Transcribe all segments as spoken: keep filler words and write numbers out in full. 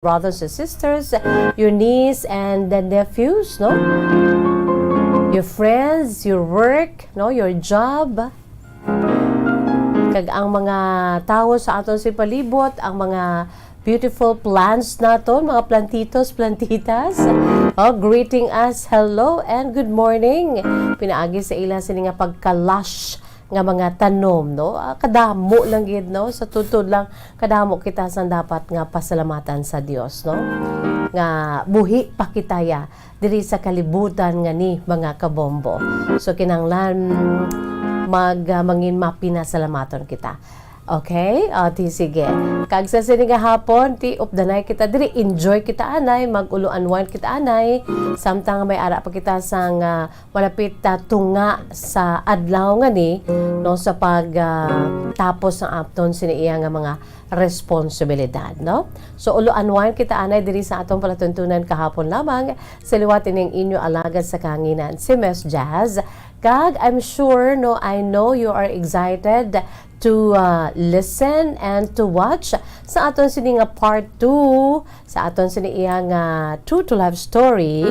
brothers and sisters, your niece and the nephews, no? Your friends, your work, no? Your job. Kag ang mga tawo sa aton si palibot, ang mga beautiful plants naton, mga plantitos, plantitas, oh, greeting us, hello and good morning. Pinaagi sa ila sini nga pagka-lush nga mga tanom, no? Ah, kadamo lang gid, no? Sa tuod lang, kadamo kita sang dapat nga pasalamatan sa Dios, no? Nga buhi pa kita ya diri sa kalibutan nga ni, mga kabombo. So, kinahanglan mag, ah, mangin mapinasalamaton kita. Okay? O, ti sige. Kag sa sini nga hapon, ti updanay kita diri, enjoy kita anay, mag-ulo unwind kita anay. Samtang may ara pa kita sang, ah, malapit ta tunga sa adlaw nga ni, no, sa pag, ah, tapos sang aton sini iya nga mga responsibilidad, no? So, ulo unwind kita anay diri sa aton palatuntunan kahapon lamang sa liwat ining inyo alagad sa kahanginan, si Miss Jazz. Kag I'm sure, no, I know you are excited to, ah, listen and to watch sa aton sini nga part two sa aton sini iya nga True to Life Story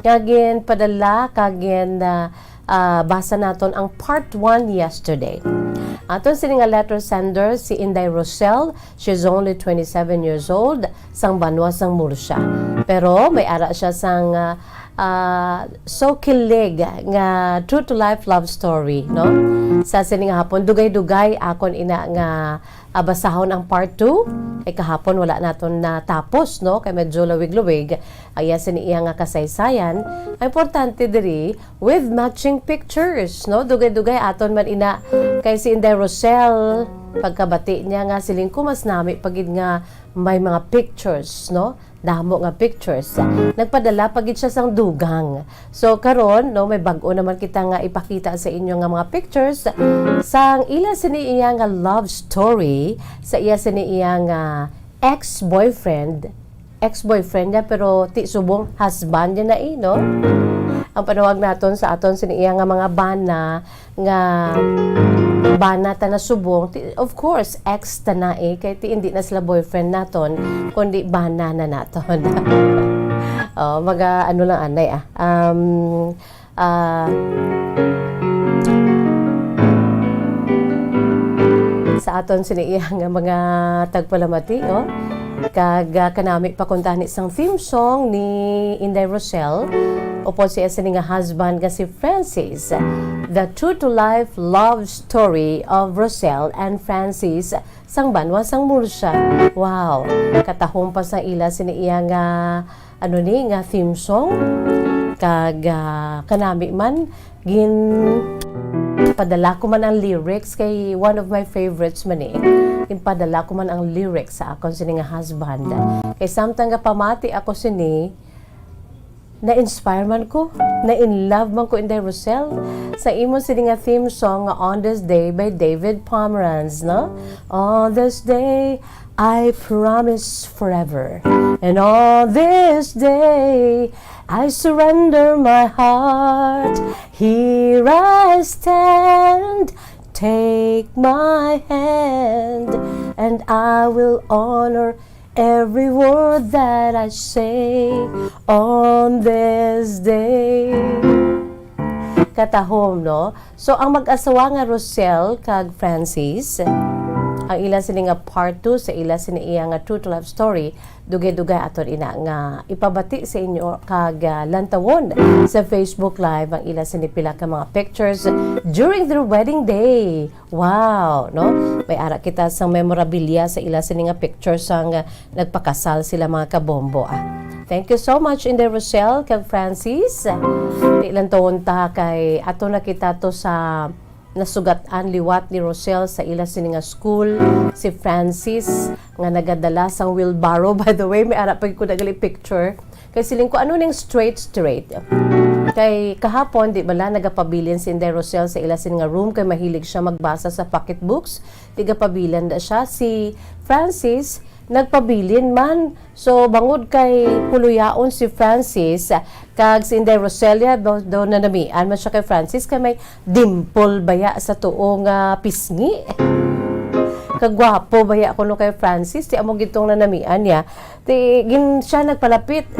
nga ginpadala kag gin, ah, ah, basa naton ang part one yesterday. Aton sini nga letter sender si Inday Rosel. She's only twenty-seven years old, sang banwa sang Murcia. Pero may ara siya sang, ah, ah, so kilig nga true to life love story, no? Sa sini nga hapon, dugay-dugay akon ina nga, ah, basahon ang part two. Kay kahapon wala naton natapos, no? Kay medyo lawig-lawig ang iya sini iya nga kasaysayan. Ang importante diri, with matching pictures, no? Dugay-dugay aton man ina kay si Inday Rosel, pagkabati niya nga siling ko mas nami pa gid nga may mga pictures, no? Damo nga pictures. Nagpadala pa gid siya sang dugang. So karon, no, may bag-o naman kita nga ipakita sa inyo nga mga pictures sang ila sini iya nga love story sa iya sini iya nga ex-boyfriend. Ex-boyfriend niya, pero ti subong husband niya na, eh, no? Ang panawag naton sa aton sini iya nga mga bana nga bana ta na subong, ti, of course, ex ta na, eh, kay ti hindi na sila boyfriend naton, kundi bana na naton. Oh, maga ano lang anay, ah. Um, ah, sa aton sini iya nga mga tagpalamati, oh. Kag, ah, kanami pa kuntani sang theme song ni Inday Rosel, upod siya sini nga husband nga si Francis. The true to life love story of Rosel and Francis sang banwa sang Murcia. Wow! Katahom pa sa ila sini iya nga, ano ni, nga theme song. Kag, ah, kanami man, gin padala ko man ang lyrics kay one of my favorites man, eh. Ginpadala ko man ang lyrics sa akon sini nga husband. Kay samtang gapamati ako sini, na-inspire man ko, na-in love man ko, Inday Rosel, sa imo sini nga theme song nga On This Day by David Pomeranz, no? On this day, I promise forever. And on this day, I surrender my heart. Here I stand. Take my hand, and I will honor every word that I say on this day. Katahom, no? So, ang mag-asawa nga Rosel kag Francis, ang ila sini nga part two sa ila sini iya nga true to life story, dugay-dugay aton ina nga ipabati sa inyo kag, ah, lantawon sa Facebook Live ang ila sini pila ka mga pictures during their wedding day. Wow, no? May ara kita sang memorabilia sa ila sini nga picture sang, ah, nagpakasal sila, mga kabombo, ah. Thank you so much, Inday Rosel kag Francis. Di lang tuon ta kay ato na kita to sa nasugat-an liwat ni Rosel sa ila sini nga school, si Francis nga nagadala sang wheelbarrow. By the way, may ara pa ko nagali picture. Kay siling ko, ano ning straight, straight? Kay kahapon, di bala, nagapabilin si Inday Rosel sa ila sini nga room kay mahilig siya magbasa sa pocket books. Di gapabilin da siya. Si Francis, nagpabilin man. So, bangod kay puluyaon si Francis, kag si Inday Rosel ya, do, do nanamian man siya kay Francis, kay may dimple baya sa tuo nga pisngi. Kagwapo baya kuno kay Francis, ti amo gid tong nanamian niya. Ti gin-, siya nagpalapit.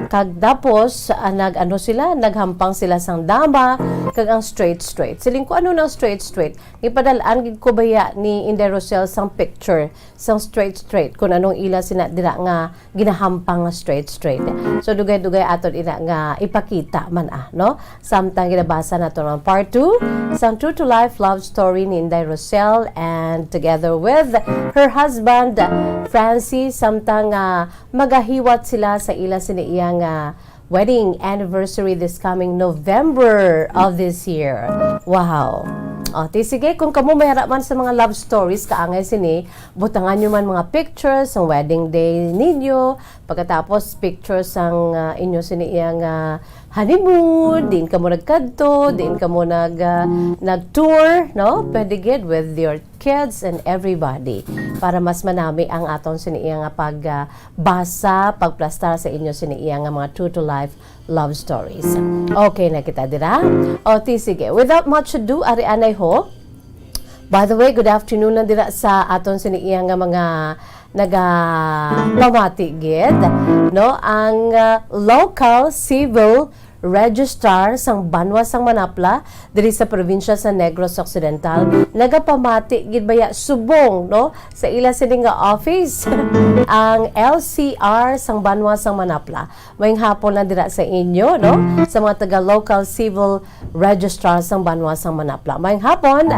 Kag tapos, ah, nag-ano sila, naghampang sila sang dama, kag ang straight-straight. Siling ko, "Ano nang straight-straight?" Gipadal-an gid ko baya ni Inday Rosel sang picture, sang straight-straight, kung anong ila sina dira nga ginahampang nga straight-straight. So, dugay-dugay aton ina nga ipakita man, ah, no? Samtang ginabasa nato ang part two sang true to life love story ni Inday Rosel and together with her husband, Francis, samtang, ah, magahiwat sila sa ila sini iya nga wedding anniversary this coming November of this year. Wow. O, ti sige, kung kamo may ara man sa mga love stories, kaangay sini, butangan nyo man mga pictures sa wedding day ninyo. Pagkatapos, pictures sang, ah, inyo sini iyang, ah, honeymoon, diin kamo nagkadto, diin kamo nag, ah, nag-tour, no? Pwede gid with your kids and everybody para mas manami ang aton sini iya nga pag, ah, basa, pagplastar sa inyo sini iya nga mga true to life love stories. Okay na kita dira. O, ti sige. Without much ado, ari anay ho. By the way, good afternoon lang dira sa aton sini iya nga mga nagapamati gid, no? Ang, ah, local civil registrar sang banwa sang Manapla diri sa probinsya sa Negros Occidental nagapamati gid baya subong, no, sa ila sini nga office ang L C R sang banwa sang Manapla. Maayong hapon lang dira sa inyo, no? Sa mga taga local civil registrar sang banwa sang Manapla. Maayong hapon,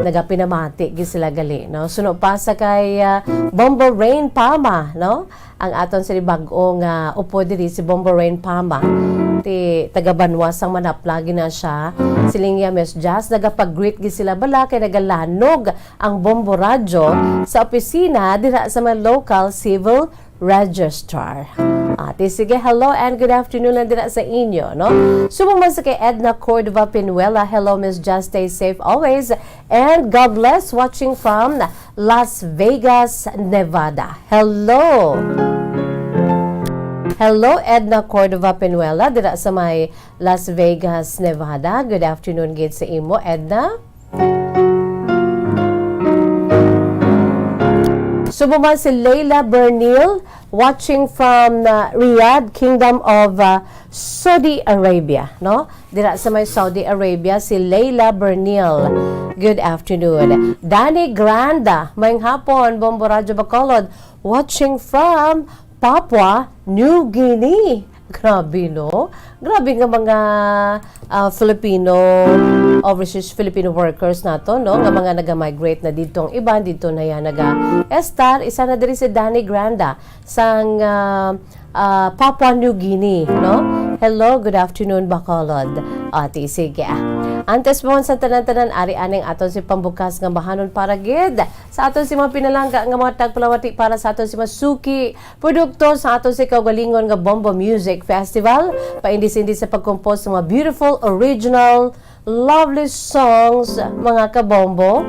nagapinamati gid sila gali, no? Suno pa sa kay, ah, Bombo Rain Pama, no? Ang aton sini bag-ong, ah, upod diri si Bombo Rain Pama. Ti taga banwa sang Manapla gid na siya. Siling niya, Miss Jazz, nagapag-greet gid sila bala kay nagalanog ang Bombo Radyo sa opisina dira sa mga local civil registrar. Ah, ti sige, hello and good afternoon lang dira sa inyo, no? Subong man sa kay Edna Cordova Pinuela, hello, Miss Jazz, stay safe always. And God bless, watching from Las Vegas, Nevada. Hello! Hello, Edna Cordova Pinuela, dira sa may Las Vegas, Nevada. Good afternoon gid sa imo, Edna. Subong man si Leila Bernil, watching from, uh, Riyadh, Kingdom of, uh, Saudi Arabia, no? Dira sa may Saudi Arabia, si Leila Bernil. Good afternoon. Danny Granda, maayong hapon, Bombo Radyo Bacolod, watching from Papua New Guinea. Grabe, no? Grabe nga mga, ah, Filipino, overseas Filipino workers nato, no? Nga mga naga-migrate na didto, ang iban didto na yan naga-estar. Isa na diri si Danny Granda sang, ah, ah, Papua New Guinea, no? Hello, good afternoon, Bacolod. Ah, ti sige, ah. Antes mo sa tanan-tanan, ari aning aton si pambukas nga bahanon para gid sa aton si mga pinalangga nga mga tagpalawati para sa aton si mga suki produkto sa aton si kaugalingon nga Bombo Music Festival. Paindis-indis sa pagkompos sa mga beautiful, original, lovely songs, mga kabombo.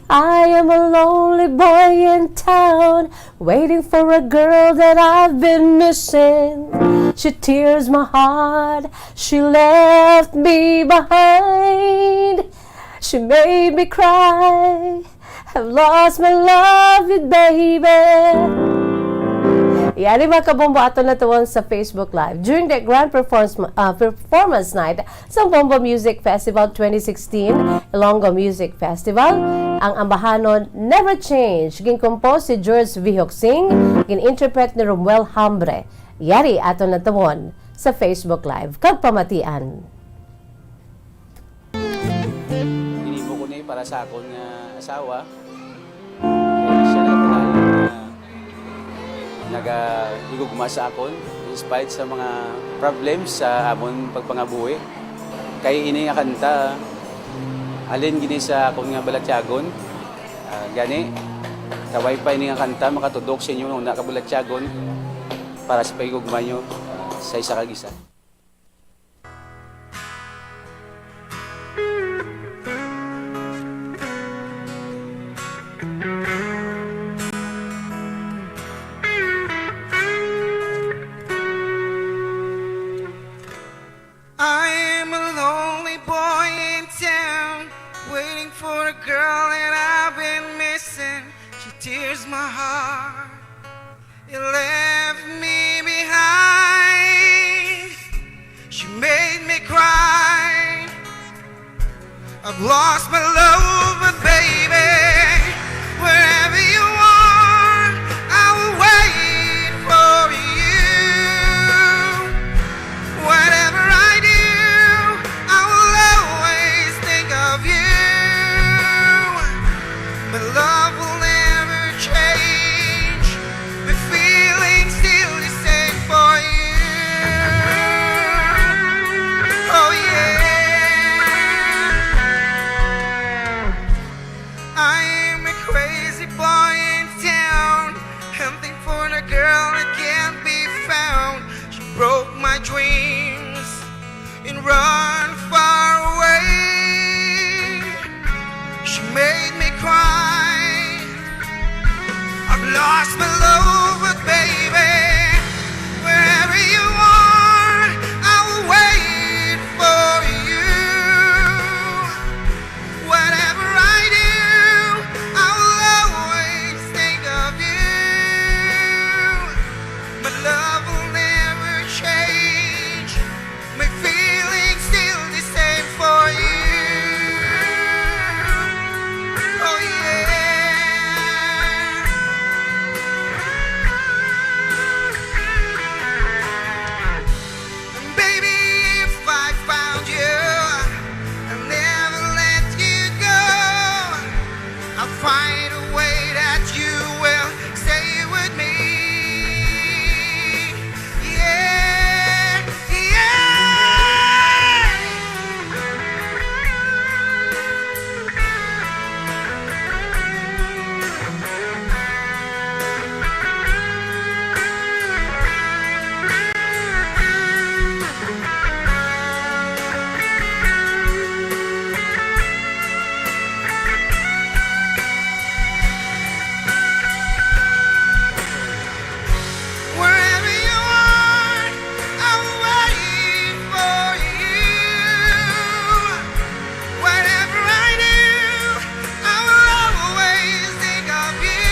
I am a lonely boy in town, waiting for a girl that I've been missing. She tears my heart, she left me behind. She made me cry. I've lost my love with baby. Yari, mga kabombo, aton natuon sa Facebook Live. During the grand performance, ah, performance night sa Bombo Music Festival twenty sixteen, Ilonggo Music Festival, ang ambahanon Never Change, ginkompose si George Vihok Singh, gin-interpret ni Romuel Hambre. Yari, aton natuon sa Facebook Live. Kag pamatian. Ginhimo ko ni para sa akon nga asawa. Kay siya na padayon nga nagahigugma sa akon in spite sa mga problems sa amon pagpangabuhi. Kay ini nga kanta, halin gini sa akon nga balatyagon. Ah, gani, kabay pa ini nga kanta makatudok sa inyo una ka balatyagon para sa paghigugma nyo, ah, sa isa kag isa. I am a lonely boy in town, waiting for a girl that I've been missing. You left me behind. She made me cry. I've lost my love, but baby, wherever you are, I will wait for you. Whatever I do, I will always think of you. My love will never change. My feeling's still the same for you. Oh yeah. I'm a crazy boy in town, hunting for a girl that can't be found. She broke my dreams and run far away. She made me cry. I've lost my love, but baby, wherever you are, I will wait for you. Whatever I do, I will always think of you. My love will never change. My feeling's still the same for you. Oh yeah. And baby, if I found you, I'll never let you go. I'll find a way that you will stay with me. Yeah, yeah. Wherever you are, I'm waiting for you. Whatever I do, I will always think of you.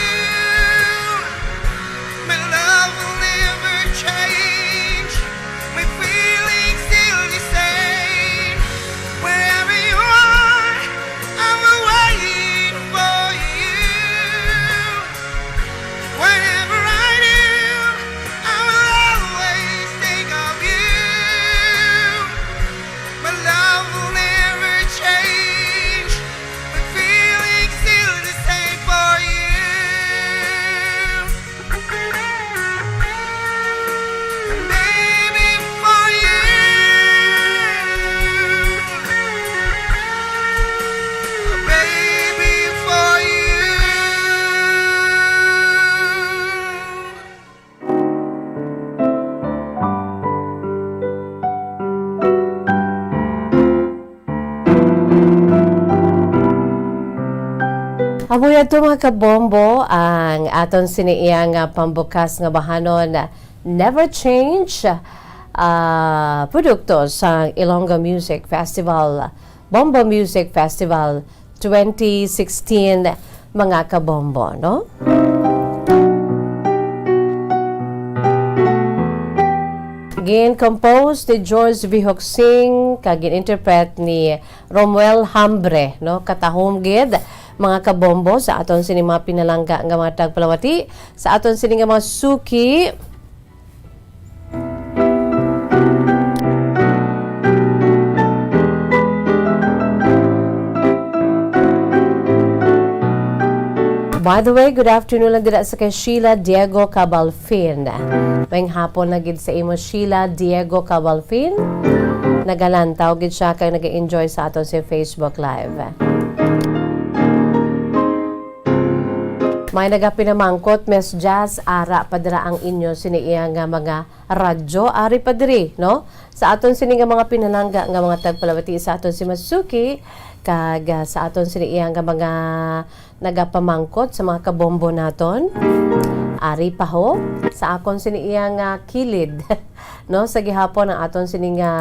My love will never change. My feeling's still the same. Wherever you are, I'm waiting for you. Whatever I do, I will always think of you. My love will never change. My feeling's still the same for you. Baby, for you. Baby, for you. Amo yadto, mga kabombo, ang aton sini iya nga pambukas nga bahanon, Never Change, ah, produkto sa Ilonggo Music Festival, Bombo Music Festival twenty sixteen, mga kabombo, no? Gin-compose ni George Vihoc Singh kag gin-interpret ni Romuel Hambre, no? Katahom gid, mga kabombo, sa aton sini mga pinalangga nga mga tagpalamati, sa aton sini nga mga suki. By the way, good afternoon lang dira sa kay Sheila Diego Cabalfin. Maayong hapon na gid sa imo, Sheila Diego Cabalfin. Nagalantaw gid siya kag nag-enjoy sa aton sa Facebook Live. May nagapinamangkot, Miss Jazz, ara pa dira ang inyo sini iya nga mga radyo? Ari pa diri, no? Sa aton sini nga mga pinalangga nga mga tagpalamati, sa aton si Masuki, kag, ah, sa aton sini iya nga mga nagapamangkot sa mga kabombo naton. Ari pa ho, sa akon sini iya nga kilid, no? Sa gihapon ang aton sini nga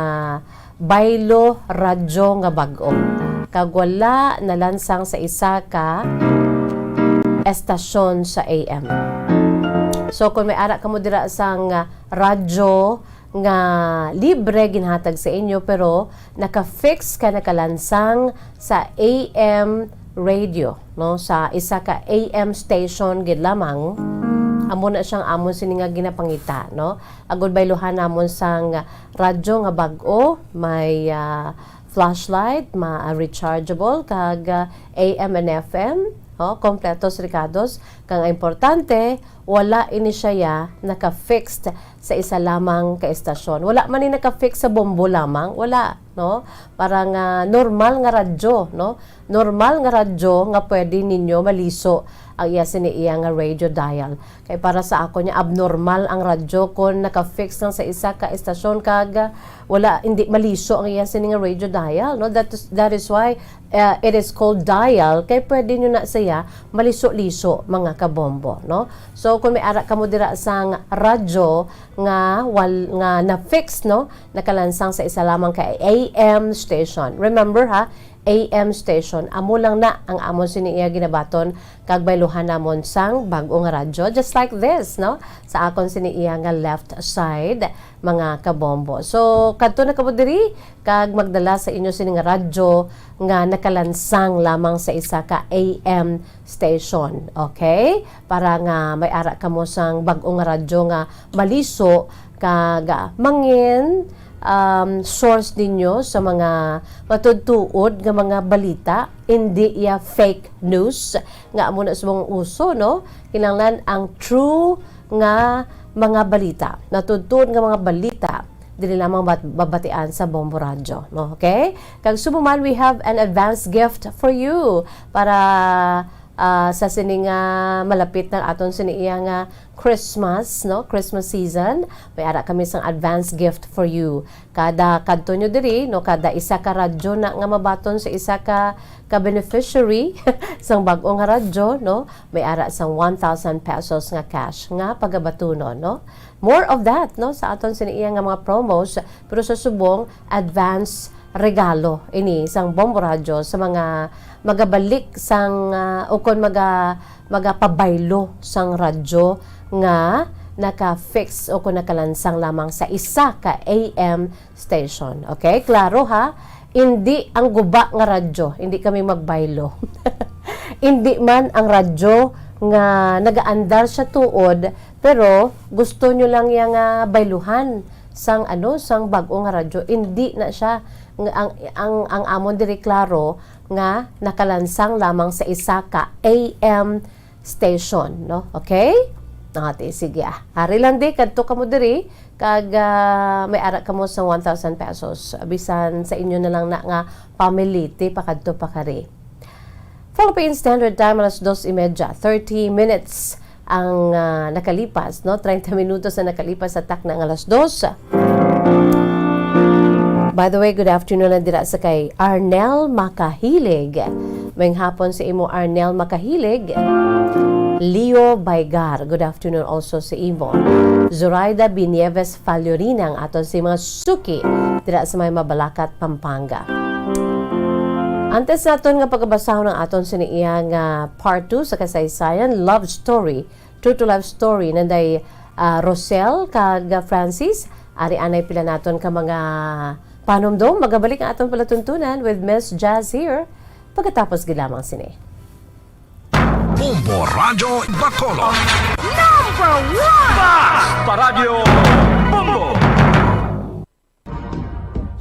baylo radyo nga bag-o, kag wala nalansang sa isa ka estasyon sa A M. So, kung may ara kamo dira sang, ah, radyo nga libre ginhatag sa inyo, pero naka-fix ka, nakalansang sa A M radio, no? Sa isa ka A M station gid lamang, amo na siyang amon sini nga ginapangita, no? Agod bayluhan namon sang radyo nga bag-o, may, ah, flashlight, ma-, rechargeable, kag, ah, A M and F M, oh, kompletos rekados. Kag ang importante, wala ini siya ya naka-fixed sa isa lamang ka estasyon. Wala man ni naka-fix sa bombo lamang, wala, no? Parang, ah, normal nga radyo, no? Normal nga radyo nga pwede ninyo maliso ang iya sini iya nga radio dial. Kay para sa ako niya, abnormal ang radyo kon naka-fix lang sa isa ka estasyon kag, ah, wala, hindi maliso ang iya sini nga radio dial, no? That is, that is why, uh, it is called dial, kay pwede nyo na siya maliso-liso, mga kabombo, no? So, kung may ara kamo dira sang radyo nga wal-, nga na-fix, no? Nakalansang sa isa lamang ka A M station. Remember, ha, A M station, amo lang na ang amon sini iya ginabaton, kag bayluhan namon sang bag-o nga radyo, just like this, no? Sa akon sini iya nga left side, mga kabombo. So, kadto na kamo diri, kag magdala sa inyo sini nga radyo nga nakalansang lamang sa isa ka A M station, okay? Para nga may ara kamo sang bag-o nga radyo nga maliso, kag, ah, mangin, um, source ninyo sa mga matuod-tuod nga mga balita, hindi ya fake news nga amo na subong uso, no? Kinahanglan ang true nga mga balita, matuod-tuod nga mga balita, dili lamang bat-, babatian sa Bombo Radyo, no? Okay? Kag subong man, we have an advance gift for you para, ah, sa sini nga malapit na aton sini iya nga Christmas, no? Christmas season, may ara kami sang advance gift for you. Kada kadto nyo diri, no, kada isa ka radyo na nga mabaton sa isa ka, ka beneficiary sang bag-o nga radyo, no, may ara sang one thousand pesos nga cash nga pagabatunon, no. More of that, no, sa aton sini iya nga mga promos, pero sa subong, advance regalo ini sang Bombo Radyo sa mga magabalik sang, ah, ukon maga-, magapabaylo sang radyo nga naka-fix o kung nakalansang lamang sa isa ka A M station. Okay? Klaro, ha? Indi ang guba nga radyo, hindi kami magbaylo. Indi man ang radyo nga nagaandar siya tuod, pero gusto nyo lang iya nga bayluhan sang, ano, sang bag-o nga radyo. Indi na siya nga ang, ang, ang amon diri klaro nga nakalansang lamang sa isa ka A M station, no? Okay? Ati, sige, ah. Ari lang di, kadto kamo diri, kag, ah, may ara kamo sa one thousand pesos. Bisan sa inyo na lang na nga family, ti pakadto pa kari. Philippine Standard Time, alas dos y media, thirty minutes ang, ah, nakalipas, no? Treinta minutos na nakalipas sa takna nga alas dos. By the way, good afternoon na dira sa kay Arnel Makahilig. Maayong hapon sa imo, Arnel Makahilig. Leo Baigar, good afternoon also sa imo. Zoraida Binieves Fallorina ang aton si mga suki dira sa may Mabalacat, Pampanga. Antes naton nga pagabasahon ang aton sini iya nga part two sa kasaysayan, love story, true to life story, nanday, ah, Rosel kag Francis. Ari anay pila naton ka mga panumdom. Magabalik ang aton palatuntunan with Miss Jazz here pagkatapos gid lamang sini. Bombo Radyo Bacolod. Number one! Basta Radyo Bombo!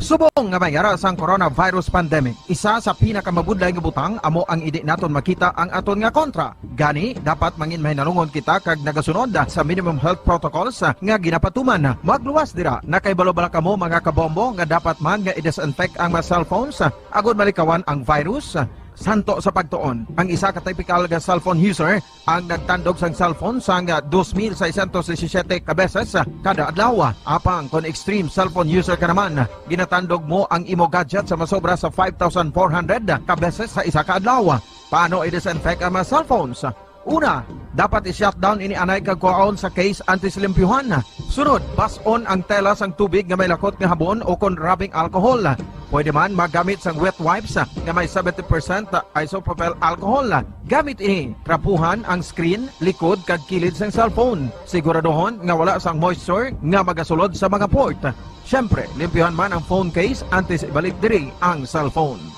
Subong nga may ara sang coronavirus pandemic, isa sa pinakamabudlay nga butang amo ang indi naton makita ang aton nga kontra. Gani, dapat mangin mahinalungon kita kag nagasunod sa minimum health protocols nga ginapatuman. Magluwas dira, nakahibalo bala kamo, mga kabombo, nga dapat man nga i-disinfect ang mga cellphones agud malikawan ang virus? Santo sa pagtuon, ang isa ka typical nga cellphone user ang nagtandog sang cellphone sang dos mil seiscientos disisiete ka beses kada adlaw. Apang kon extreme cellphone user ka naman, ginatandog mo ang imo gadget sa masobra sa five thousand four hundred ka beses sa isa ka adlaw. Paano i-disinfect ang mga cellphones? Una, dapat i-shutdown ini anay kag kuhaon sa case antes limpyuhan. Sunod, bas-on ang tela sang tubig nga may lakot nga habon o kon rubbing alcohol. Pwede man magamit sang wet wipes nga may seventy percent isopropyl alcohol. Gamit ini, trapuhan ang screen, likod, kag kilid sang cellphone. Siguraduhon nga wala sang moisture nga magasulod sa mga port. Siyempre, limpyuhan man ang phone case antes ibalik diri ang cellphone.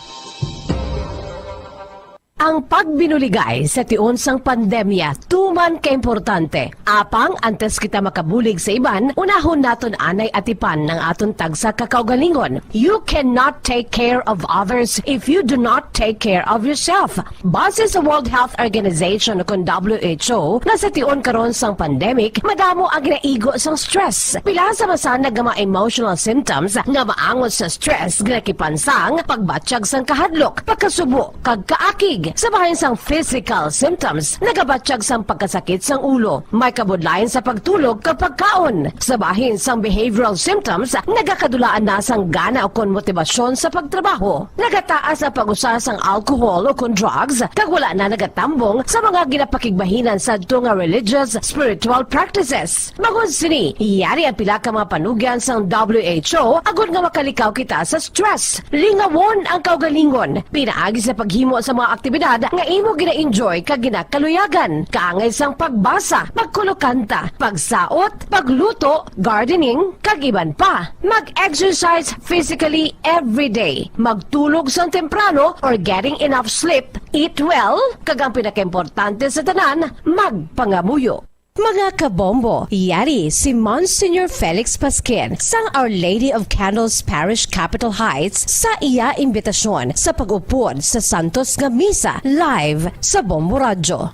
Ang pagbinuligay sa tion sang pandemya tuman ka importante. Apang antes kita makabulig sa iban, unahon naton anay atipan ang aton tagsa ka kaugalingon. You cannot take care of others if you do not take care of yourself. Base sa World Health Organization o kon W H O, nga sa tion karon sang pandemic, madamo ang ginaigo sang stress. Pila sa masanag nga mga emotional symptoms nga maangot sa stress ginakipansang pagbatyag sang kahadlok, pagkasubo, kag kaakig. Sa bahin sang physical symptoms, nagabatyag sang pagkasakit sang ulo, may kabudlayan sa pagtulog kag pagkaon. Sa bahin sang behavioral symptoms, nagakadulaan na sang gana ukon motibasyon sa pagtrabaho. Nagataas ang pag-usa sang alcohol ukon drugs, kag wala na nagatambong sa mga ginapakigbahinan sadto nga religious, spiritual practices. Bangod sini, yari ang pila ka mga panugyan sang W H O agod nga makalikaw kita sa stress. Lingawon ang kaugalingon pinaagi sa paghimo sa mga aktibidad nga imo gina-enjoy kag ginakaluyagan, kaangay sang pagbasa, pagkulokanta, pagsaot, pagluto, gardening, kag iban pa. Mag-exercise physically every day. Magtulog sang temprano or getting enough sleep, eat well, kag ang pinakaimportante sa tanan, magpangamuyo. Mga kabombo, yari si Monsignor Felix Pasquin sang Our Lady of Candles Parish, Capitol Heights, sa iya imbitasyon sa pag-upod sa santos nga misa live sa Bombo Radyo.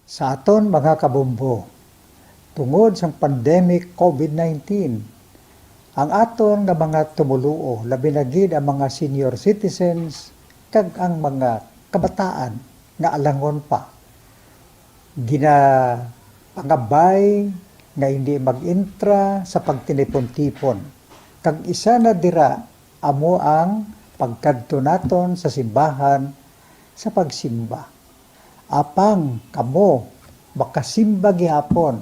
Sa aton mga kabombo, tungod sang pandemic COVID nineteen, ang aton nga mga tumoluo, labi na gid ang mga senior citizens kag ang mga kabataan nga alangon pa, ginapangabay nga hindi mag-intra sa pagtinipon-tipon, kag isa na dira amo ang pagkadto naton sa simbahan sa pagsimba. Apang kamo makasimba gihapon,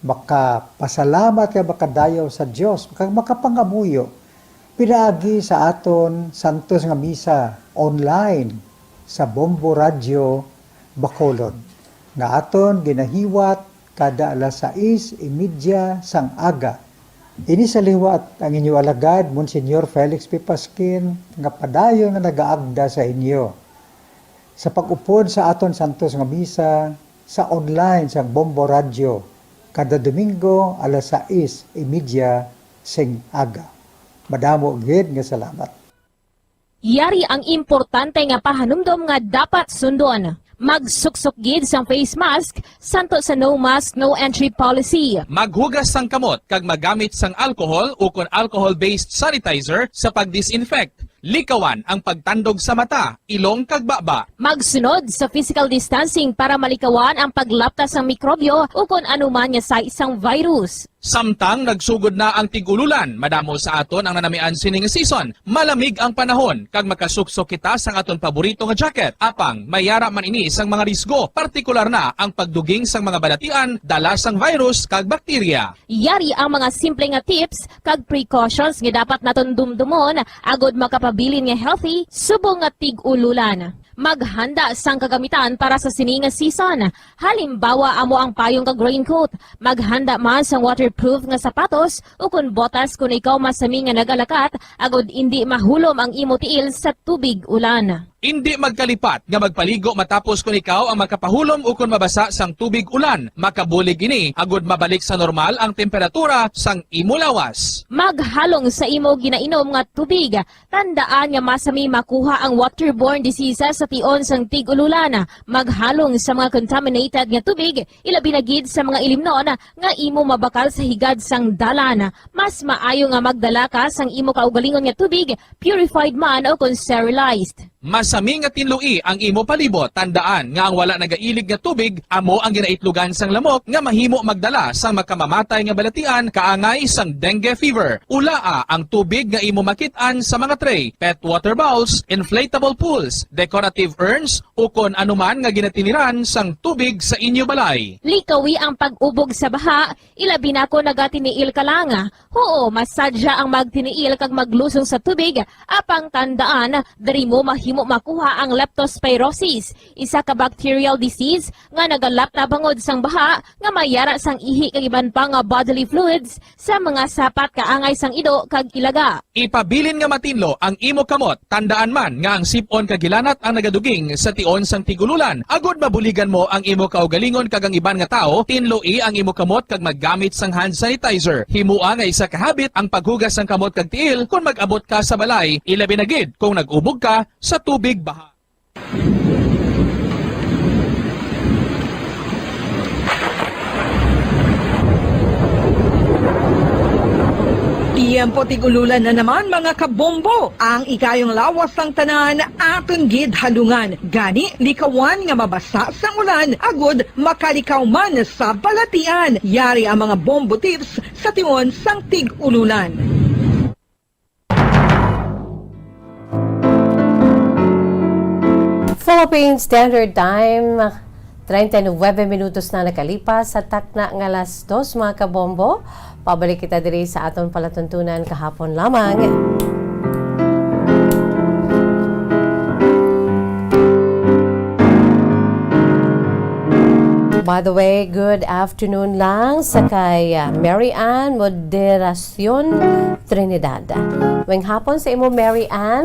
makapasalamat kag makadayaw sa Dios, kag makapangamuyo pinaagi sa aton santos nga misa online sa Bombo Radyo Bacolod, nga aton ginahiwat kada alas sais y media sang aga. Ini sa liwat ang inyo alagad, Monsignor Felix P. Pasquin, nga padayon nga nagaagda sa inyo sa pag-upod sa aton santos nga misa sa online sang Bombo Radyo kada Domingo alas sais y media sing aga. Madamo gid nga salamat. Yari ang importante nga pahanumdom nga dapat sundon. Magsuksok gid sang face mask, santo sa no mask, no entry policy. Maghugas sang kamot kag magamit sang alcohol ukon alcohol-based sanitizer sa pag-disinfect. Likawan ang pagtandog sa mata, ilong kag baba. Magsunod sa physical distancing para malikawan ang paglapta sang mikrobyo ukon anuman nga sais sang virus. Samtang nagsugod na ang tig-ululan, madamo sa aton ang nanamian sini nga season. Malamig ang panahon kag makasuksok kita sang aton paborito nga jacket. Apang may yara man ini sang mga risgo, partikular na ang pagduging sang mga balatian dala sang virus kag bakterya. Yari ang mga simple nga tips kag precautions nga dapat naton dumdumon agod makapabilin nga healthy subong nga tig-ululan. Maghanda sang kagamitan para sa sini nga season. Halimbawa, amo ang payong kag raincoat. Maghanda man sang waterproof nga sapatos ukon botas kon ikaw masami nga nagalakat agod indi mahulom ang imo tiil sa tubig ulan. Indi magkalipat nga magpaligo matapos kon ikaw ang makapahulom ukon mabasa sang tubig ulan. Makabulig ini agod mabalik sa normal ang temperatura sang imo lawas. Maghalong sa imo ginainom nga tubig. Tandaan nga masami makuha ang waterborne diseases sa tion sang tig-ululan. Maghalong sa mga contaminated nga tubig, ilabi na gid sa mga ilimnon nga imo mabakal sa higad sang dalan. Mas maayo nga magdala ka sang imo kaugalingon nga tubig, purified man o kon sterilized. Mas Sami nga tinloi ang imo palibot. Tandaan nga ang wala nagailig nga tubig amo ang ginaitlogan sang lamok nga mahimo magdala sang makamamatay nga balatian kaangay sang dengue fever. Ulaa ang tubig nga imo makit-an sa mga tray, pet water bowls, inflatable pools, decorative urns, ukon anuman nga ginatiniran sang tubig sa inyo balay. Likawi ang pag-ubog sa baha, ilabi na kon nagatiniil ka lang. Huo, masadya ang magtiniil kag maglusong sa tubig, apang tandaan, diri mo mahimo makuha ang leptospirosis, isa ka bacterial disease nga nagalapta bangod sang baha nga may yara sang ihi kag iban pa nga bodily fluids sa mga sapat kaangay sang ido kag ilaga. Ipabilin nga matinlo ang imo kamot. Tandaan man nga ang sip-on kag hilanat ang nagaduging sa tion sang tig-ululan. Agod mabuligan mo ang imo kaugalingon kag ang iban nga tawo, tinloi ang imo kamot kag maggamit sang hand sanitizer. Himoa nga isa ka habit ang paghugas sang kamot kag tiil kon mag-abot ka sa balay, ilabi na gid kung nag-ubog ka sa tubig baha. Tiyempo tig-ululan na naman, mga kabombo. Ang ikayong lawas sang tanan aton gid halungan. Gani, likawan nga mabasa sang ulan agud makalikaw man sa balatian. Yari ang mga bombo tips sa tion sang tig-ululan. Philippine Standard Time, treinta y nueve minutos na nakalipas sa takna nga alas dos, mga kabombo. Pabalik kita diri sa aton palatuntunan kahapon lamang. By the way, good afternoon lang sa kay, ah, Mary Ann Moderacion Trinidad. Maayong hapon sa imo, Mary Ann.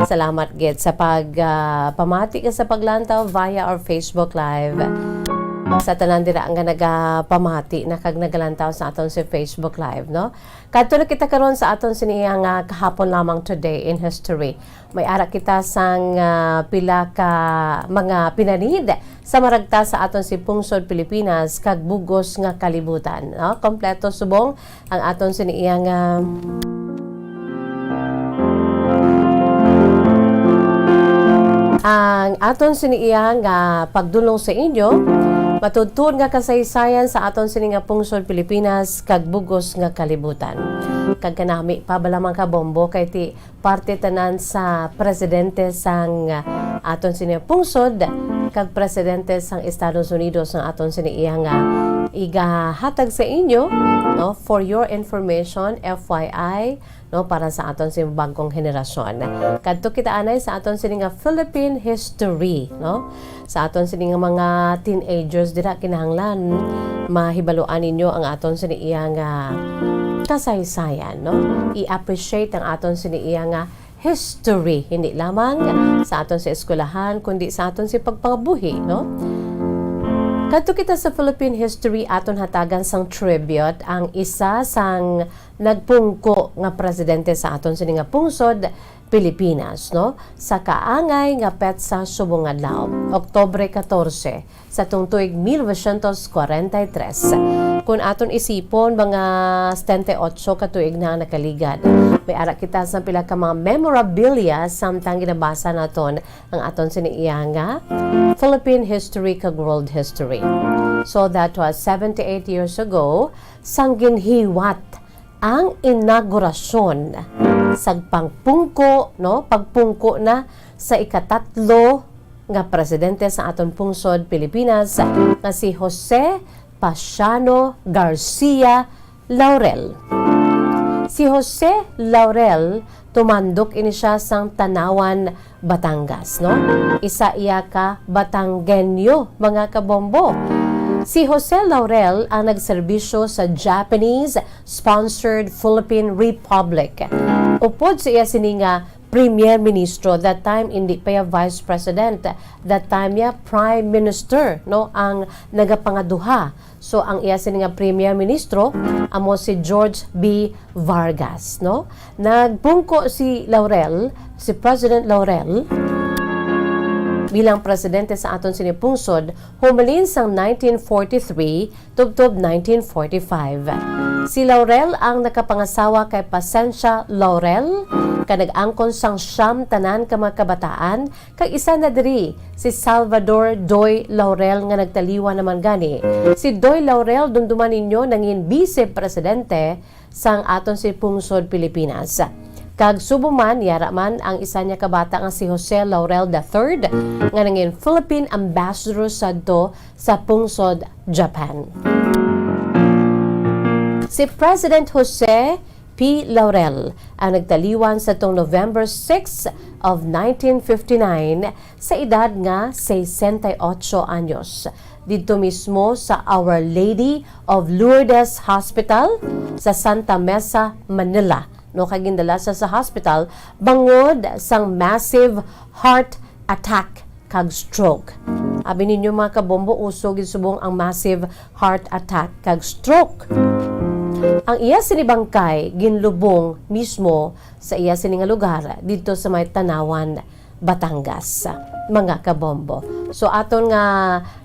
Salamat gid sa pag, ah, pamati ka sa paglantaw via our Facebook Live. Sa tanan dira nga nagapamati na kag nagalantaw sa aton sa Facebook Live, no? Kadto na kita karon sa aton sini nga kahapon lamang, today in history. May ara kita sang, ah, pila ka mga pinanid sa maragta sa aton si pungsod Pilipinas kag bug-os nga kalibutan, no? Kompleto subong ang aton sini iya nga, ang aton sini iya nga pagdulong sa inyo, matuod-tuod nga kasaysayan sa aton sini nga pungsod Pilipinas kag bug-os nga kalibutan. Kag kanami pa bala, mga kabombo, kay ti parte tanan sa presidente sang, ah, aton sini pungsod kag presidente sang Estados Unidos ang aton sini iya nga igahatag sa inyo, no, for your information, F Y I, no, para sa aton sini bag-ong henerasyon. Kadto kita anay sa aton sini nga Philippine history, no? Sa aton sini nga mga teenagers dira, kinahanglan mahibaluan ninyo ang aton sini iya nga kasaysayan, no? I-appreciate ang aton sini iya nga history, hindi lamang sa aton sa eskwelahan, kundi sa aton sa pagpangabuhi, no? Kadto kita sa Philippine history, aton hatagan sang tribute ang isa sang nagpungko nga presidente sa aton sini nga pungsod, Pilipinas, no? Sa kaangay nga petsa subong adlaw, Oktubre catorce, sa tung tuig mil novecientos kwarenta y tres. Kun aton isipon, mga setenta y ocho ka tuig na ang nakaligad. May ara kita sa pila ka mga memorabilia samtang ginabasa naton ang aton sini iya nga Philippine history kag world history. So that was seventy-eight years ago, sang ginhiwat ang inaugurasyon sa pangpungko, no, pagpungko na sa ikatatlo nga presidente sa aton pungsod Pilipinas, nga si Jose Pasiano Garcia Laurel. Si Jose Laurel, tumandok ini siya sang Tanauan, Batangas, no? Isa iya ka Batanggenyo, mga kabombo. Si Jose Laurel ang nagserbisyo sa Japanese-sponsored Philippine Republic. Upod sa iya sini nga Premier Ministro, that time indi pa iya Vice President, that time iya Prime Minister, no, ang nagapangaduha. So, ang iya sini nga Premier Ministro amo si George B. Vargas, no? Nagpungko si Laurel, si President Laurel, bilang presidente sa aton sini pungsod, humalin sang nineteen forty-three tubtob nineteen forty-five. Si Laurel ang nakapangasawa kay Pasencia Laurel, Kag nag-angkon sang siyam tanan ka mga kabataan, kag isa na diri si Salvador Doy Laurel nga nagtaliwan naman gani. Si Doy Laurel, dumduman ninyo, nangin bise presidente sang aton si pungsod Pilipinas. Kag subong man, yara man ang isa niya ka bata nga si Jose Laurel the third, nga nangin Philippine Ambassador sadto sa pungsod Japan. Si President Jose P. Laurel ang nagtaliwan sa tong November six of nineteen fifty-nine sa edad nga sesenta y ocho anyos, didto mismo sa Our Lady of Lourdes Hospital sa Santa Mesa, Manila. No, kag gindala sa, sa hospital bangod sang massive heart attack kag stroke. Abi ninyo, mga kabombo, uso gid subong ang massive heart attack kag stroke. Ang iya sini bangkay ginlubong mismo sa iya sini nga lugar didto sa may Tanauan, Batangas, mga kabombo. So, aton nga,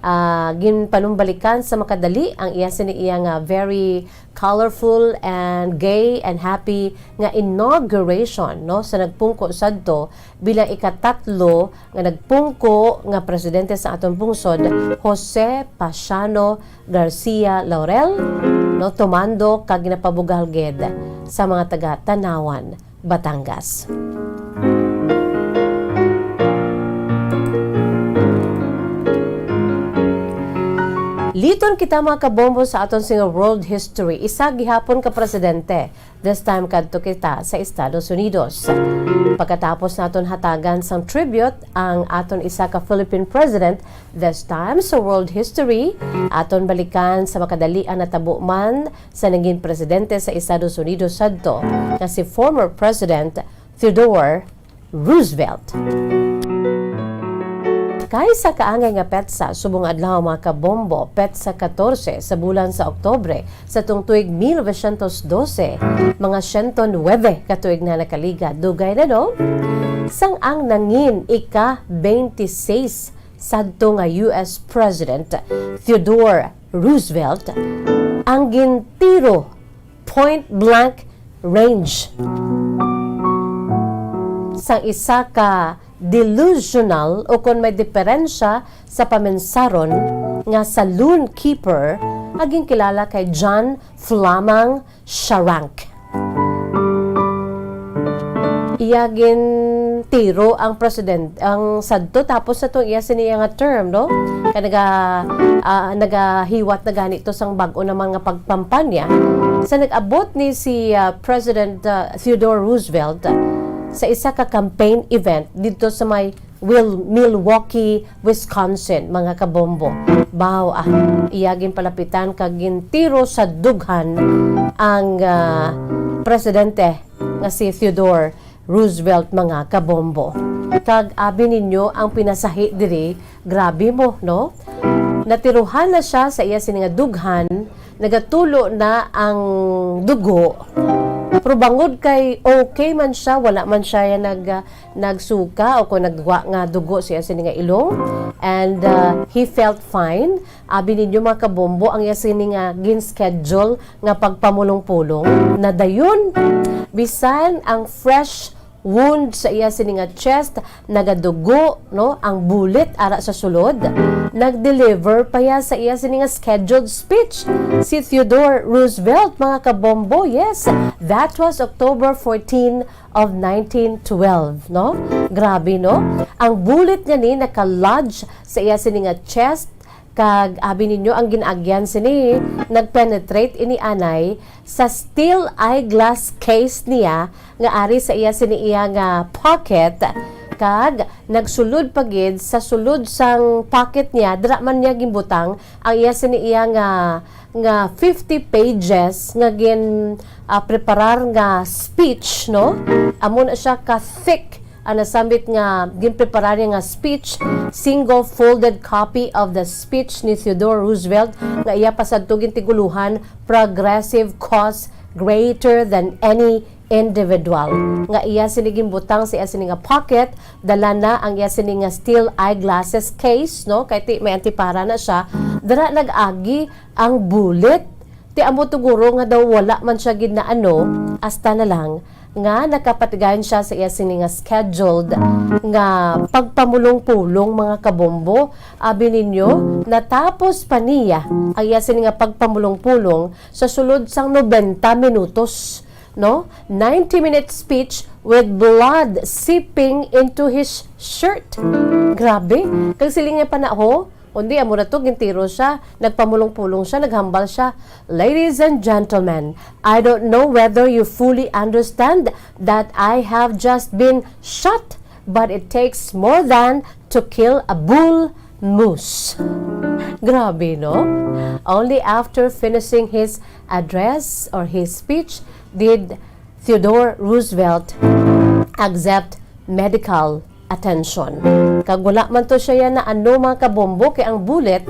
ah, ginpanumbalikan sa makadali ang iya sini iya nga very colorful and gay and happy nga inauguration, no, sa nagpungko sadto bilang ikatatlo nga nagpungko nga presidente sa aton pungsod, Jose Pasiano Garcia Laurel, no, tumando kag ginapabugal gid sa mga taga Tanauan, Batangas. Liton kita, mga kabombo, sa aton sini nga world history. Isa gihapon ka presidente. This time, kadto kita sa Estados Unidos. Pagkatapos naton hatagan sang tribute ang aton isa ka Philippine president, this time sa world history, aton balikan sa makadali ang natabo man sa nangin presidente sa Estados Unidos sadto, nga si former President Theodore Roosevelt. Kay sa kaangay nga petsa, subong adlaw, mga kabombo, petsa katorse sa bulan sa Oktubre sa tung tuig mil novecientos dose, mga siyento nuebe ka tuig na nakaligad. Dugay na, no? Sang ang nangin ika-twenty-six sadto nga U S President Theodore Roosevelt ang gintiro point blank range sang isa ka delusional o kon may diferensya sa paminsaron nga saloon keeper nga ginkilala kay John Flamang Sharank. Iya gintiro ang president, ang sadto, tapos sa tong iya sini nga term, no? Kay naga, ah, nagahiwat na gani to sang bag-o naman nga pagpampanya. Sa nag-abot ni si, ah, President, ah, Theodore Roosevelt, ah, sa isa ka campaign event didto sa may Wil-, Milwaukee, Wisconsin, mga kabombo. Baw, ah, iya ginpalapitan kag gintiro sa dughan ang, ah, presidente nga si Theodore Roosevelt, mga kabombo. Kag abi ninyo ang pinasahi diri, grabe mo, no? Natiruhan na siya sa iya sini nga dughan, nagatulo na ang dugo. Pero bangod kay okay man siya, wala man siya nag, nagsuka o kung nagwa nga dugo siya sini nga ilong. And, uh, he felt fine. Abi ninyo, mga kabombo, ang iya sini nga gin-schedule nga pagpamulong-pulong nadayon. Bisan ang fresh wound sa iya sini nga chest nagadugo, no, ang bullet ara sa sulod, nag-deliver pa iya sa iya sini nga scheduled speech si Theodore Roosevelt, mga kabombo. Yes, that was October fourteen of nineteen twelve, no? Grabe, no? Ang bullet nga ni naka-lodge sa iya sini nga chest, kag abi ninyo, ang gin-agyan sini, nag-penetrate ini anay sa steel eyeglass case niya nga ari sa iya sini iya nga pocket, kag nagsulod pa gid sa sulod sang pocket niya, dira man niya ginbutang ang iya sini iya nga, nga fifty pages nga gin, ah, preparar nga speech, no? Amo na siya ka thick ang nasambit nga ginpreparar niya nga speech, single folded copy of the speech ni Theodore Roosevelt nga iya pa sadto gintigulohan progressive cause greater than any individual. Nga iya sini ginbutang sa iya sini nga pocket, dala na ang iya sini nga steel eyeglasses case, no? Kay ti may antipara na siya. Dira nag-agi ang bullet. Ti amo to guro nga daw wala man siya gid na ano, hasta na lang nga nakapatigayon siya sa iya sini nga scheduled nga pagpamulong-pulong, mga kabombo. Abi ninyo, natapos pa niya ang iya sini nga pagpamulong-pulong sa sulod sang nobenta minutos, no? Ninety-minute speech with blood seeping into his shirt. Grabe. Kag siling niya pa na, ho, kundi amo na to, gintiro siya, nagpamulong-pulong siya, naghambal siya, "Ladies and gentlemen, I don't know whether you fully understand that I have just been shot, but it takes more than to kill a bull moose." Grabe, no? Only after finishing his address or his speech did Theodore Roosevelt accept medical attention. Kag wala man to siya yan na ano, mga kabombo, kay ang bullet,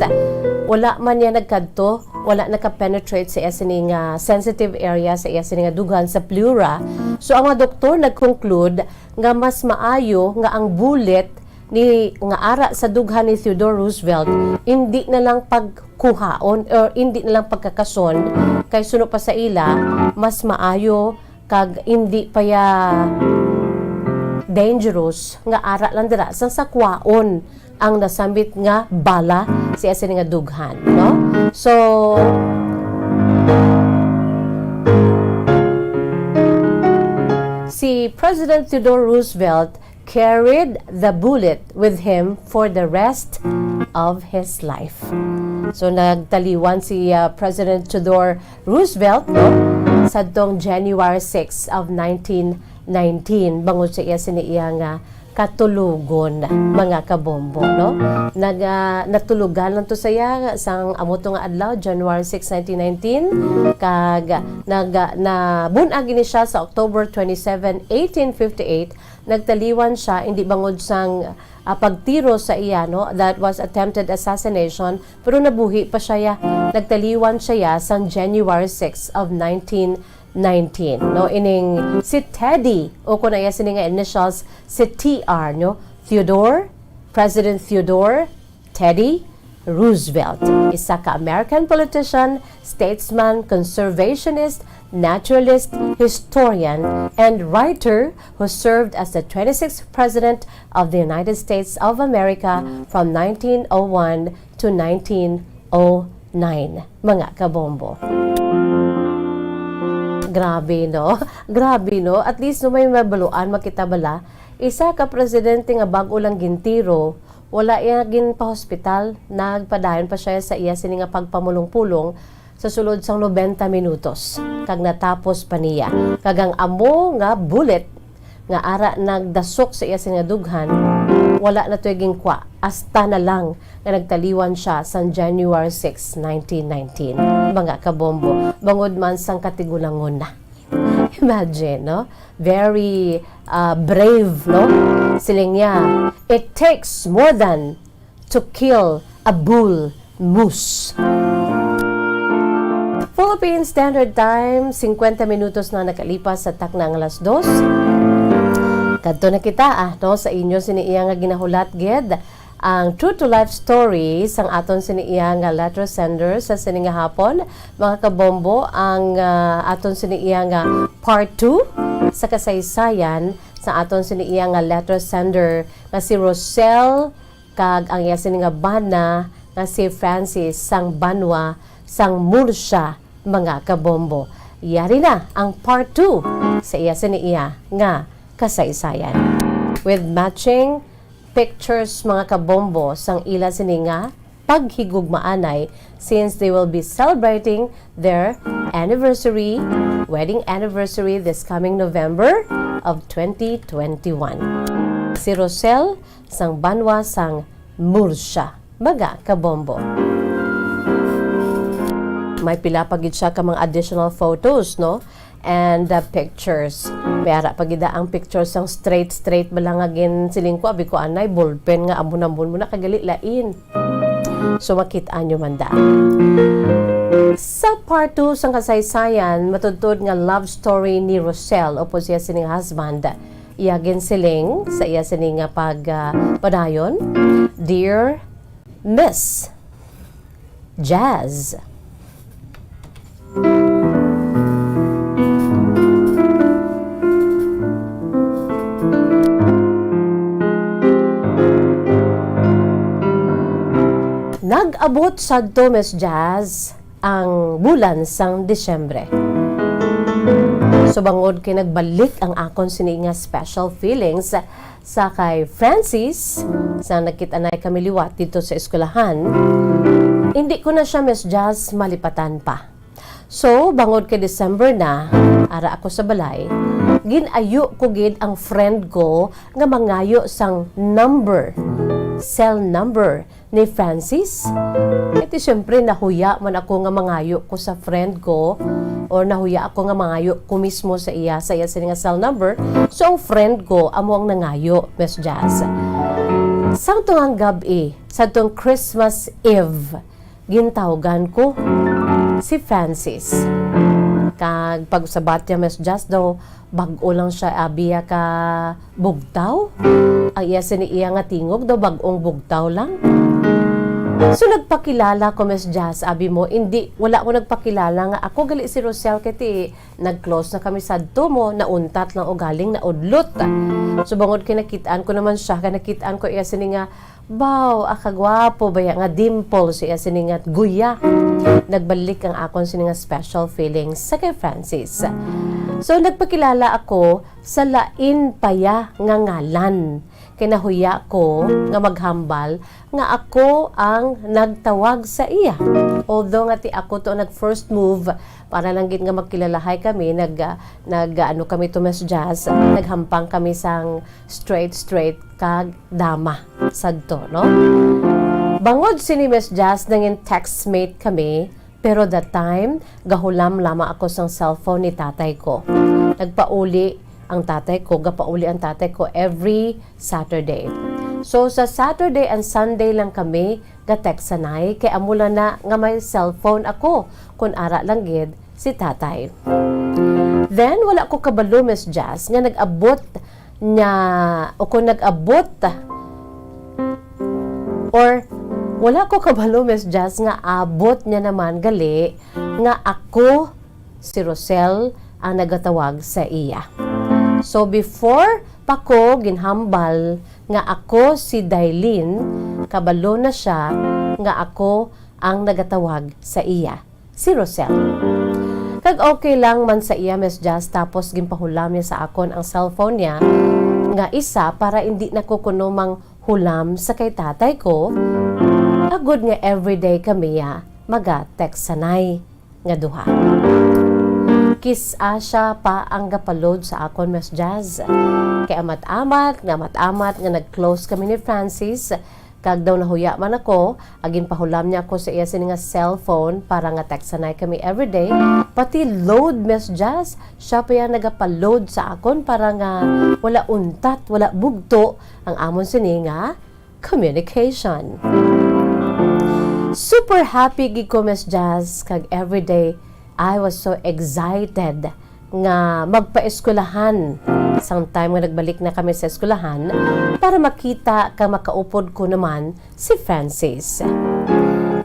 wala man niya nagkadto, wala naka-penetrate sa iya sini nga sensitive area, sa iya sini nga dughan, sa pleura. So, ang mga doktor nag-conclude nga mas maayo nga ang bullet ni, nga ara sa dughan ni Theodore Roosevelt, hindi na lang pagkuhaon or hindi na lang pagkakason, kay suno pa sa ila, mas maayo kag hindi pa ya dangerous nga ara lang dira sang sakwaon ang nasambit nga bala sa iya sini nga dughan, no? So, si President Theodore Roosevelt carried the bullet with him for the rest of his life. So, nagtaliwan si, ah, President Theodore Roosevelt, no, sadtong January six of nineteen nineteen, bangod sa iya sini iya nga katulogon, mga kabombo, no? Nag, ah, natulugan lang to sa iya sang amo to nga adlaw, January six, nineteen nineteen, kag nag, ah, nabun-ag ini siya sa October twenty-seven, eighteen fifty-eight. Nagtaliwan siya, hindi bangod sang, ah, pagtiro sa iya, no? That was attempted assassination, pero nabuhi pa siya, ya. Nagtaliwan siya, ya, sang January six of nineteen nineteen, no? Ining si Teddy, o kung iya sini nga initials, si T R, no? Theodore, President Theodore Teddy Roosevelt, isa ka American politician, statesman, conservationist, naturalist, historian, and writer who served as the twenty-sixth President of the United States of America from nineteen oh one to nineteen oh nine, mga kabombo. Grabe, no? Grabe, no? At least, no, may mabaluan, makita bala, isa ka presidente nga bag-o lang gintiro, wala iya ginpahospital, nagpadayon pa siya sa iya sini nga pagpamulong-pulong sa sulod sang nobenta minutos, kag natapos pa niya. Kag ang amo nga bullet nga ara nagdasok sa iya sini nga dughan, wala na to'y ginkwa, hasta na lang nga nagtaliwan siya sang January six, nineteen nineteen, mga kabombo, bangod man sang katigulangon na. Imagine, no? Very, ah, brave, no? Siling niya, "It takes more than to kill a bull moose." Philippine Standard Time, singkwenta minutos na nakalipas sa takna nga alas dos. Kadto na kita, ah, no, sa inyo sini iya nga ginahulat gid ang true to life story sang aton sini iya nga letter sender sa sini nga hapon. Mga kabombo, ang, ah, aton sini iya nga part two sa kasaysayan sa aton sini iya nga letter sender nga si Rosel kag ang iya sini nga bana nga si Francis sang banwa sang Murcia, mga kabombo. Yari na ang part two sa iya sini iya nga kasaysayan. With matching pictures, mga kabombo, sang ila sini nga paghigugmaanay, since they will be celebrating their anniversary, wedding anniversary, this coming November of twenty twenty-one. Si Rosel sang banwa sang Murcia, mga kabombo. May pila pa gid siya ka mga additional photos, no? And, uh, pictures. May ara pa gid ang pictures sang straight, straight bala nga ginsiling ko, abi ko, "Anay, ballpen nga amo na mo na, kagali lain." So, makit-an nyo man da. Sa part two sang kasaysayan, matudtod nga love story ni Rosel upod siya sining husband. Iya ginsiling sa iya sini nga pag, ah, padayon, "Dear Miss Jazz." Abot sadto, Miss Jazz, ang bulan sang Disyembre. So, bangod kay nagbalik ang akon sini nga special feelings sa kay Francis, sa nagkit-anay kami liwat dito sa eskwelahan, hindi ko na siya, Miss Jazz, malipatan pa. So, bangod kay December na, ara ako sa balay, gin-ayo ko gid ang friend ko nga mangayo sang number, cell number ni Francis. Kay ti, siyempre, nahuya man ako nga mangayo ko sa friend ko, or nahuya ako nga mangayo ko mismo sa iya, sa iya sini nga cell number. So, ang friend ko amo ang nangayo, Miss Jazz. Sang tungang gab-i, sa tong Christmas Eve, gintawgan ko si Francis. Kag pag-usabat niya, Miss Jazz, daw bag-o lang siya, abi, ka bugtaw. Ang iya sini iya nga tingog daw bag-ong bugtaw lang. So, nagpakilala ko, Miss Jazz, abi mo, hindi, wala ko nagpakilala nga ako gali si Rosel, kay ti, nag-close na kami sadto mo, nauntat lang ugaling naudlot. So, bangod kay nakit-an ko naman siya, kay nakit-an ko iya sini nga, baw, ah, kagwapo baya nga dimple siya sini nga guya. Nagbalik ang akon sini nga special feelings sa kay Francis. So, nagpakilala ako sa lain pa ya nga ngalan. Kay nahuya ko nga maghambal nga ako ang nagtawag sa iya. Although nga ti ako to nag-first move, para lang gid nga magkilalahay kami, nag, ah, nag, ah, ano kami to, Miss Jazz, naghampang kami sang straight, straight kag dama sadto, no? Bangod sini, Miss Jazz, nangin textmate kami, pero that time, gahulam lamang ako sang cellphone ni tatay ko. Nagpauli ang tatay ko, gapauli ang tatay ko every Saturday. So, sa Saturday and Sunday lang kami ga-textanay, kay amo lang na nga may cellphone ako, kun ara lang gid si tatay. Then, wala ko kabalo, Miss Jazz, nga nag-abot niya, o kung nag-abot, or wala ko kabalo, Miss Jazz, nga abot niya naman gali nga ako, si Rosel, ang nagatawag sa iya. So, before pa ko ginhambal nga ako si Dailin, kabalo na siya nga ako ang nagatawag sa iya, si Rosel. Kag okay lang man sa iya, Miss Jazz, tapos ginpahulam niya sa akon ang cellphone niya nga isa para indi na ko kuno manghulam sa kay tatay ko, agod nga everyday kami ya maga-textanay nga duha. Kis-a siya pa ang gapaload sa akon, Miss Jazz. Kay amat-amat nga amat-amat nga nag-close kami ni Francis, kag daw nahuya man ako, ang ginpahulam niya ako sa iya sini nga cellphone para nga textanay kami everyday. Pati load, Miss Jazz, siya pa ya nagapaload sa akon para nga wala untat, wala bugto ang amon sini nga communication. Super happy gid ko, Miss Jazz, kag everyday I was so excited nga magpaeskwelahan. Sang time nga nagbalik na kami sa eskwelahan, para makita kag makaupod ko naman si Francis.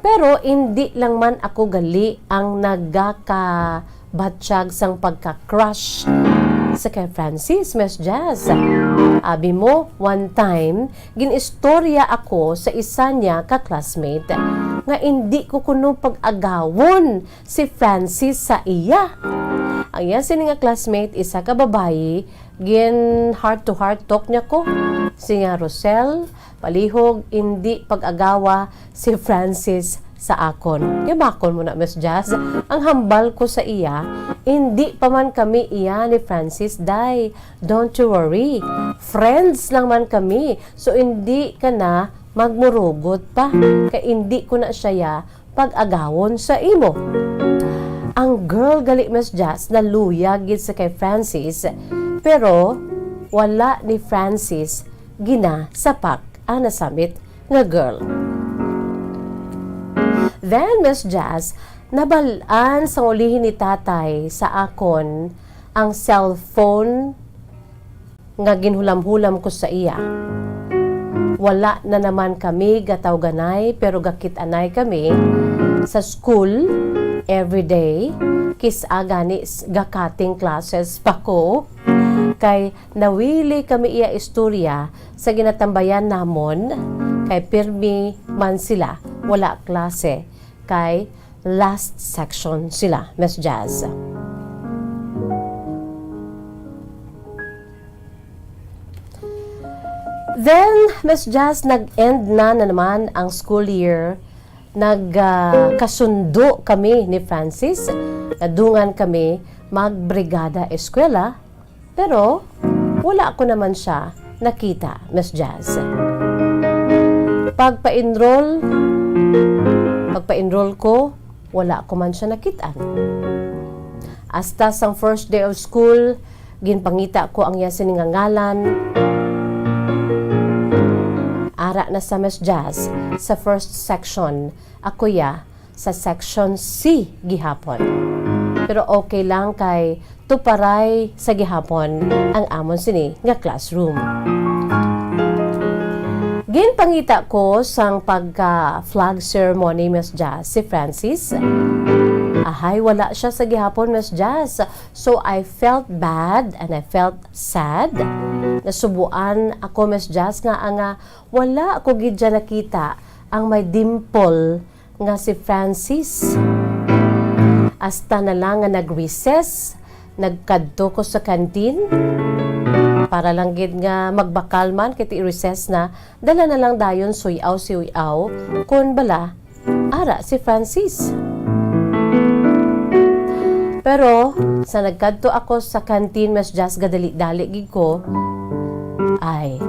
Pero indi lang man ako gali ang nagaka- batyag sang pagka-crush sa kay Francis, Miss Jazz. Abi mo, one time, gin-istorya ako sa isa niya ka classmate nga indi ko kuno pag-agawon si Francis sa iya. Ang iya sini nga classmate, isa ka babayi, gin heart to heart talk niya ko. Siya, Rosel, palihog, indi pag-agawa si Francis sa akon. Kay bakon mo na, Miss Jazz, ang hambal ko sa iya, indi pa man kami iya ni Francis, day. Don't you worry. Friends lang man kami. So, indi ka na magmurugot pa. Kay indi ko na siya ya pag-agawon sa imo. Ang girl gali, Miss Jazz, naluya gid sa kay Francis, pero wala ni Francis ginasapak ang nasamit nga girl. Then, Miss Jazz, nabal-an sang ulihi ni tatay sa akon ang cellphone nga ginhulam-hulam ko sa iya. Wala na naman kami gatawganay, pero gakit-anay kami sa school every day. Kis-a gani s-, ga-cutting classes pa ko. Kay nawili kami iya istorya sa ginatambayan namon, kay pirmi man sila wala klase kay last section sila, Miss Jazz. Then, Miss Jazz, nag-end na, na naman ang school year. Nag, ah, kasundo kami ni Francis. Nadungan kami magbrigada eskwela, pero wala ko naman siya nakita, Miss Jazz. Pagpa-enroll, pagpa-enroll ko, wala ko man siya nakitaan. Hasta sang first day of school, ginpangita ko ang iya sini nga ngalan. Ara na sa Miss Jazz, sa first section, ako ya sa section C gihapon. Pero okay lang kay tuparay sa gihapon ang amon sini nga classroom. Ginpangita ko sang pagka flag ceremony, Miss Jazz, si Francis. Ahay, wala siya sa gihapon, Miss Jazz. So, I felt bad and I felt sad. Nasubuan ako, Miss Jazz, nga, nga wala ko gid dyan nakita ang may dimple nga si Francis. Hasta na lang nga nag-recess, nagkadto ko sa canteen. Para lang gid nga magbakal man, kay ti recess na, dala na lang dayon suyaw-suyaw, kun bala, ara si Francis. Pero, sa nagkadto ako sa canteen, Miss Jazz, gadali-dali gid ko, ay,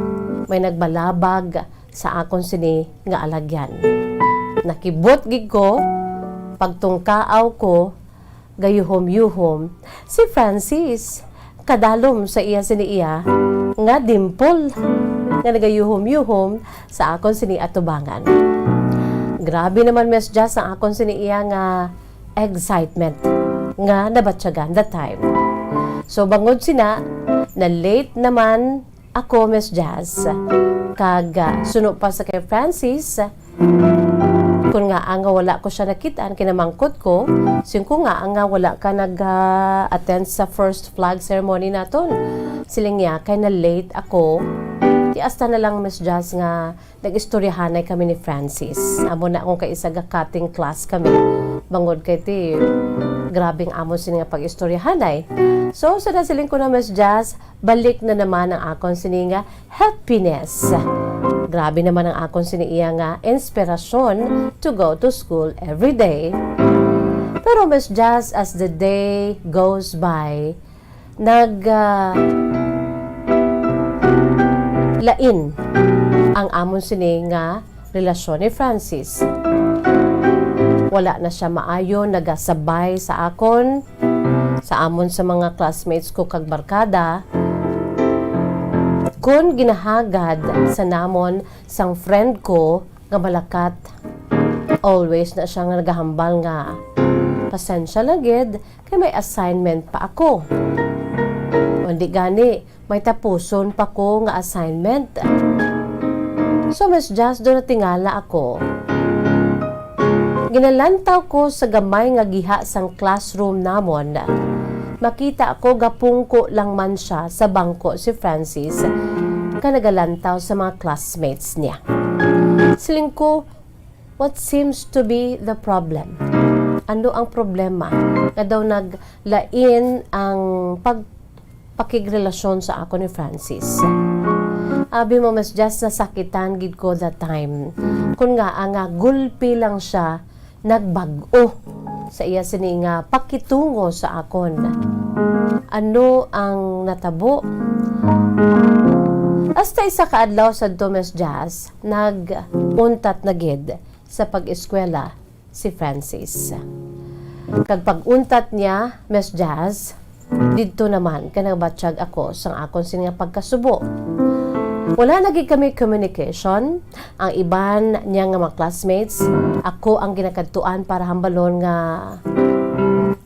may nagbalabag sa akon sini nga alagyan. Nakibot gid ko, pagtungkaaw ko, gayuhom-yuhom, si Francis, kadalom sa iya sini iya nga dimple nga nagayuhom-yuhom sa akon sini atubangan. Grabe naman, Miss Jazz, ang akon sini iya nga excitement nga nabatyagan that time. So, bangod sina, na-late naman ako, Miss Jazz. Kag, ah, suno pa sa kay Francis, kun ngaa nga wala ko siya nakit-an, kinamangkot ko, siling ko, "Ngaa nga wala ka nag, ah, attend sa first flag ceremony naton?" Siling niya, "Kay na-late ako." Ti hasta na lang, Miss Jazz, nga nag-istoryahanay kami ni Francis. Amo na akong kaisa ga cutting class kami. Bangod kay ti, grabing amo sini nga pag-istoryahanay. So, sa nasiling ko na, Miss Jazz, balik na naman ang akon sini nga happiness. Grabe naman ang akon sini iya nga inspirasyon to go to school every day. Pero, Miss Jazz, as the day goes by, nag, ah, lain ang amon sini nga relasyon ni Francis. Wala na siya maayo nagasabay sa akon, sa amon sa mga classmates ko kag barkada. Kun ginahagad sa namon sang friend ko nga malakat, always na siya nga nagahambal nga, "Pasensya lang gid, kay may assignment pa ako. O di gani, may tapuson pa ko nga assignment." So, Miss Jazz, do natingala ako. Ginalantaw ko sa gamay nga giha sang classroom namon. Makita ko gapungko lang man siya sa bangko si Francis, ka nagalantaw sa mga classmates niya. Siling ko, "What seems to be the problem?" Ano ang problema nga daw naglain ang pag-, pakigrelasyon sa ako ni Francis? Abi mo, Miss Jazz, nasakitan gid ko that time. Kun nga, nga gulpi lang siya nagbag-o sa iya sini nga pakitungo sa akon. Ano ang natabo? Hasta isa ka adlaw sadto, Miss Jazz, nag-untat na gid sa pag-eskwela si Francis. Kag pag-untat niya, Miss Jazz, didto naman kay nagbatyag ako sang akon sini nga pagkasubo. Wala na gid kami communication. Ang iban niya nga mga classmates, ako ang ginakadtuan para hambalon nga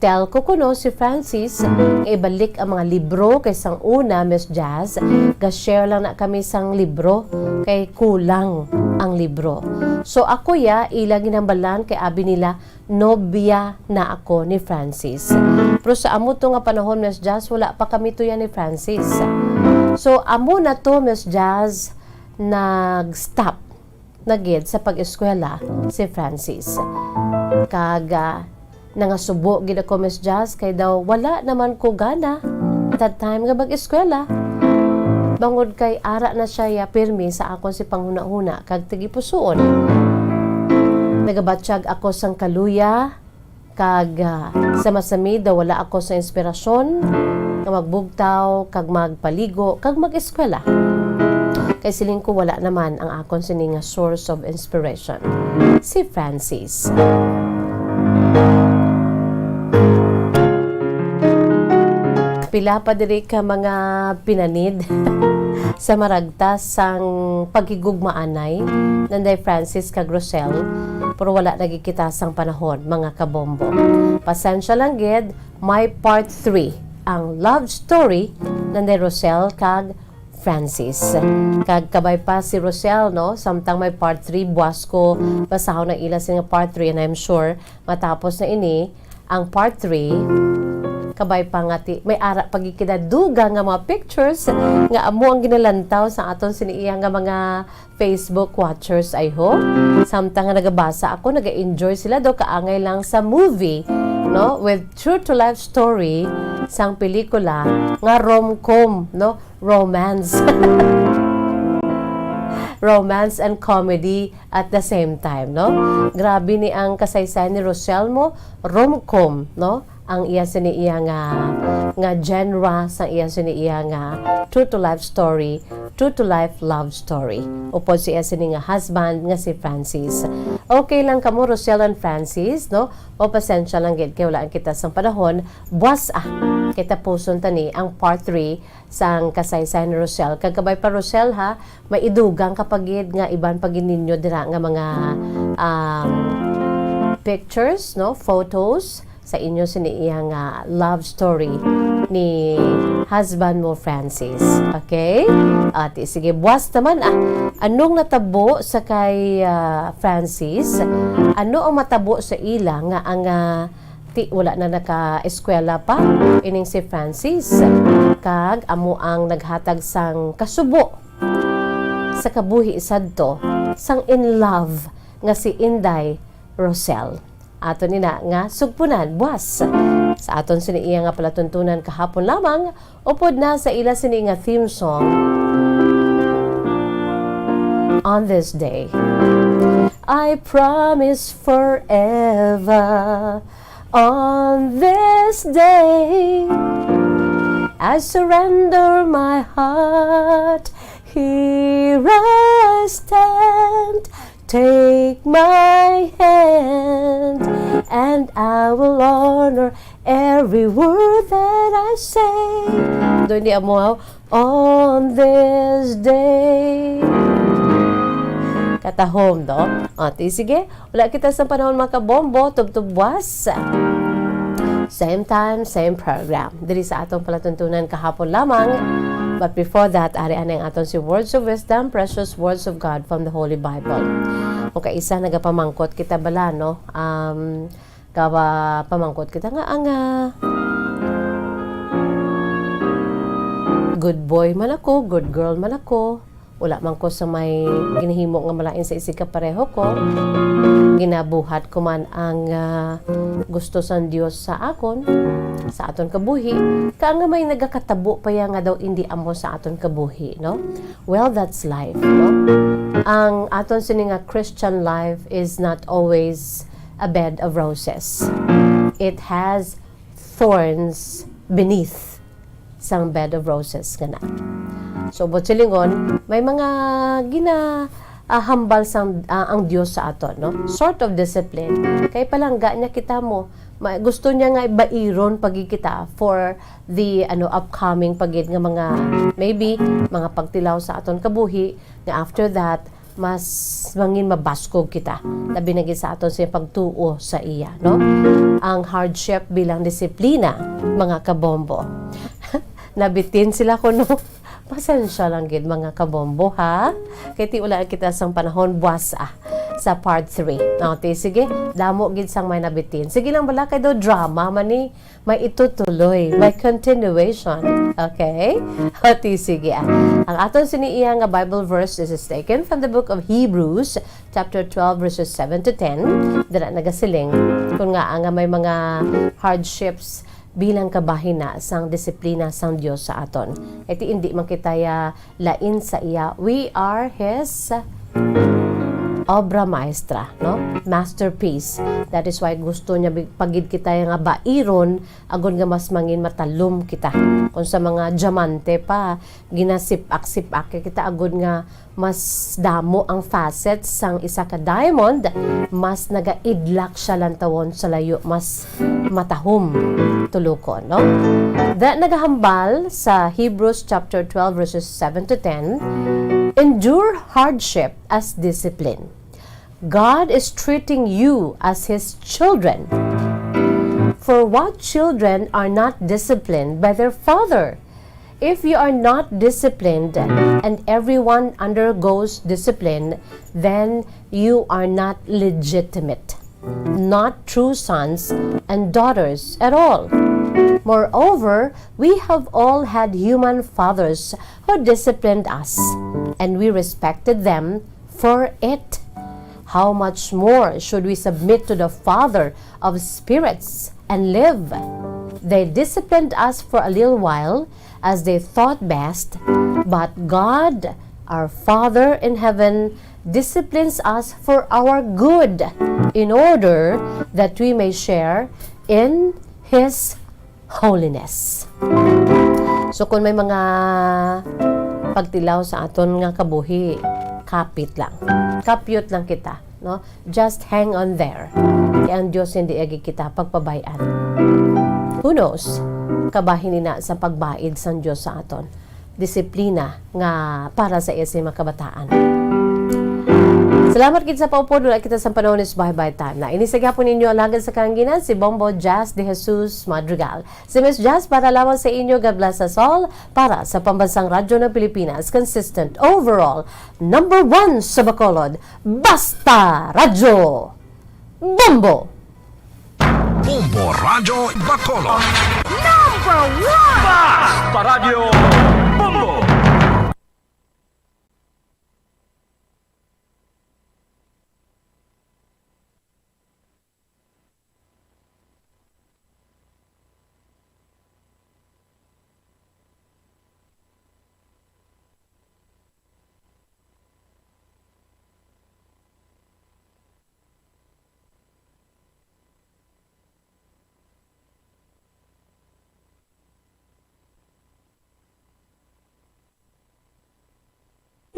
tell ko kuno si Francis nga ibalik ang mga libro, kay sang una, Miss Jazz, ga-share lang na kami sang libro kay kulang ang libro. So ako ya, ila ginhambalan kay abi nila, nobya na ako ni Francis. Pero sa amo to nga panahon, Miss Jazz, wala pa kami tuya ni Francis. So, amo na to, Miss Jazz, nag-stop na gid sa pag-eskwela si Francis. Kag, ah, nangasubo gid ako, Miss Jazz, kay daw wala naman ko gana that time nga mag-eskwela. Bangod kay ara na siya ya pirmi sa akon si panghunahuna kag tagipusoon. Nagabatyag ako sang kaluya, kag, ah, sa masamid daw wala ako sa inspirasyon nga magbugtaw, kag magpaligo, kag mag-eskwela. Kay siling ko, wala naman ang akon sini nga source of inspiration. Si Francis. Pila pa diri ka mga pinanid sa maragtas sang paghigugmaanay nanday Francis kag Rosel, pero wala na gid kita sang panahon, mga kabombo. Pasensya lang gid, may part three ang love story nanday Rosel kag Francis. Kag kabay pa si Rosel, no? Samtang may part three, buas ko basahon ang ila sini nga part three, and I'm sure matapos na ini ang part three, kabay pa nga ti, may ara pa gid kita dugang nga mga pictures nga amo ang ginalantaw sa aton sini iya nga mga Facebook watchers, I hope. Samtang nga nagabasa ako, naga-enjoy sila daw kaangay lang sa movie, no? With true to life story sang pelikula nga rom-com, no? Romance. Romance and comedy at the same time, no? Grabe ni ang kasaysayan ni Rosel mo, rom-com, no? Ang iya sini iya nga, nga genre, sang iya sini iya nga true to life story, true to life love story. Upod sa iya sini nga husband nga si Francis. Okay lang kamo, Rosel and Francis, no? O pasensya lang gid kay wala kita sang panahon. Buas, ah, kay tapuson ta ni ang part three sang kasaysayan ni Rosel. Kag kabay pa, Rosel, ha, may idugang ka pa gid nga iban pa gid ninyo dira nga mga, um, pictures, no, photos sa inyo sini iya nga love story ni husband mo, Francis. Okay? Ati, sige, buas naman, ah. Anong natabo sa kay, ah, Francis? Ano ang matabo sa ila nga ang, ah, ti wala na naka-eskwela pa ining si Francis, kag amo ang naghatag sang kasubo sa kabuhi sadto sang in love nga si Inday Rosel. Aton ina nga sugpunan buas sa aton sini iya nga palatuntunan kahapon lamang, upod na sa ila sini nga theme song. On this day, I promise forever. On this day, I surrender my heart. Here I stand. Take my hand, and I will honor every word that I say. Doon di amo, on this day. Katahom, do? O, ti, sige. Wala kita sa panahon, mga kabombo. Tubtob buas. Same time, same program. Diri sa atong palatuntunan kahapon lamang. But before that, ari anay ang aton si Words of Wisdom, Precious Words of God from the Holy Bible. Kung kaisa, nagapamangkot kita bala, no? Um, kaba pamangkot kita nga, ang, ah, good boy man ako, good girl man ako, wala man ko sa may ginahimo nga malain sa isig kapareho ko. Ginabuhat ko man ang, ah, gusto sang Dios sa akon, sa aton kabuhi. Ka nga may nagakatabo pa ya nga daw indi amo sa aton kabuhi, no? Well, that's life, no? Ang aton sini nga Christian life is not always a bed of roses. It has thorns beneath sang bed of roses nga na. So, buot silingon, may mga gina, ah, hambal sang, ah, ang Dios sa aton, no? Sort of discipline. Kay palangga niya kita mo, ma-, gusto niya nga bairon pa gid kita for the, ano, upcoming pa gid nga mga, maybe, mga pagtilaw sa aton kabuhi, nga after that, mas mangin mabaskog kita, labi na gid sa aton sa pagtuo sa iya, no? Ang hardship bilang disiplina, mga kabombo. Nabitin sila kuno. Pasensya lang gid, mga kabombo, ha? Kay ti wala kita sang panahon, buas, ah. sa part three. O, ti, sige, damo gid sang may nabitin. Sige lang bala, kay daw drama man ni, may itutuloy, may continuation. Okay? O, ti, sige, ah. Ang aton sini iya nga Bible verse, this is taken from the book of Hebrews, chapter twelve, verses seven to ten. Dira nagasiling, kung nga, nga may mga hardships bilang kabahin na sang disiplina sang Dios sa aton. Iti indi man kita ya lain sa iya. We are His obra maestra, no? Masterpiece. That is why gusto niya bi-, pagid kita nga bairon, agod nga mas mangin matalom kita. Kung sa mga diamante pa, ginasip-ak-sip-ak kita, agod nga mas damo ang facets sang isa ka diamond, mas nagaidlak siya lantawon sa layo, mas matahom tulokon, no? That nagahambal sa Hebrews chapter twelve, verses seven to ten, "Endure hardship as discipline. God is treating you as His children. For what children are not disciplined by their father? If you are not disciplined and everyone undergoes discipline, then you are not legitimate, not true sons and daughters at all. Moreover, we have all had human fathers who disciplined us, and we respected them for it. How much more should we submit to the Father of spirits and live? They disciplined us for a little while as they thought best, but God, our Father in heaven, disciplines us for our good, in order that we may share in His holiness." So, kung may mga pagtilaw sa aton nga kabuhi, kapit lang. Kapyot lang kita, no? Just hang on there. Kay ang Dios hindi agi kita pagpabay-an. Who knows? Kabahin ina sa pagbaid sang Dios sa aton. Disiplina nga para sa iya sing mga kabataan. Salamat gid sa paupod, wala kita sa panahon is bye-bye time na. Ini sa gihapon ninyo alagad sa kaangginan, si Bombo Jazz De Jesus Madrigal. Si Miss Jazz para lamang sa inyo. God bless us all. Para sa Pambansang Radyo ng Pilipinas, consistent, overall, number one sa Bacolod, Basta Radyo Bombo! Bombo Radyo Bacolod. Number one! Basta Radyo Bombo!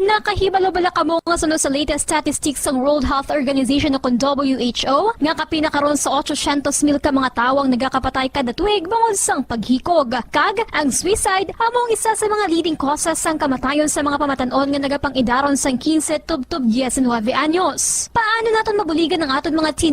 Nakahibalo bala kamo nga suno sa latest statistics sang World Health Organization o kon W H O, nga kapin na karon sa otsosyentos mil ka mga tawo ang nagakapatay kada tuig bangod sang paghikog? Kag ang suicide amo ang isa sa mga leading causes sang kamatayon sa mga pamatan-on nga nagapang-idaron sang quince tubtob diecinuebe anyos. Paano naton mabuligan ang aton mga teenagers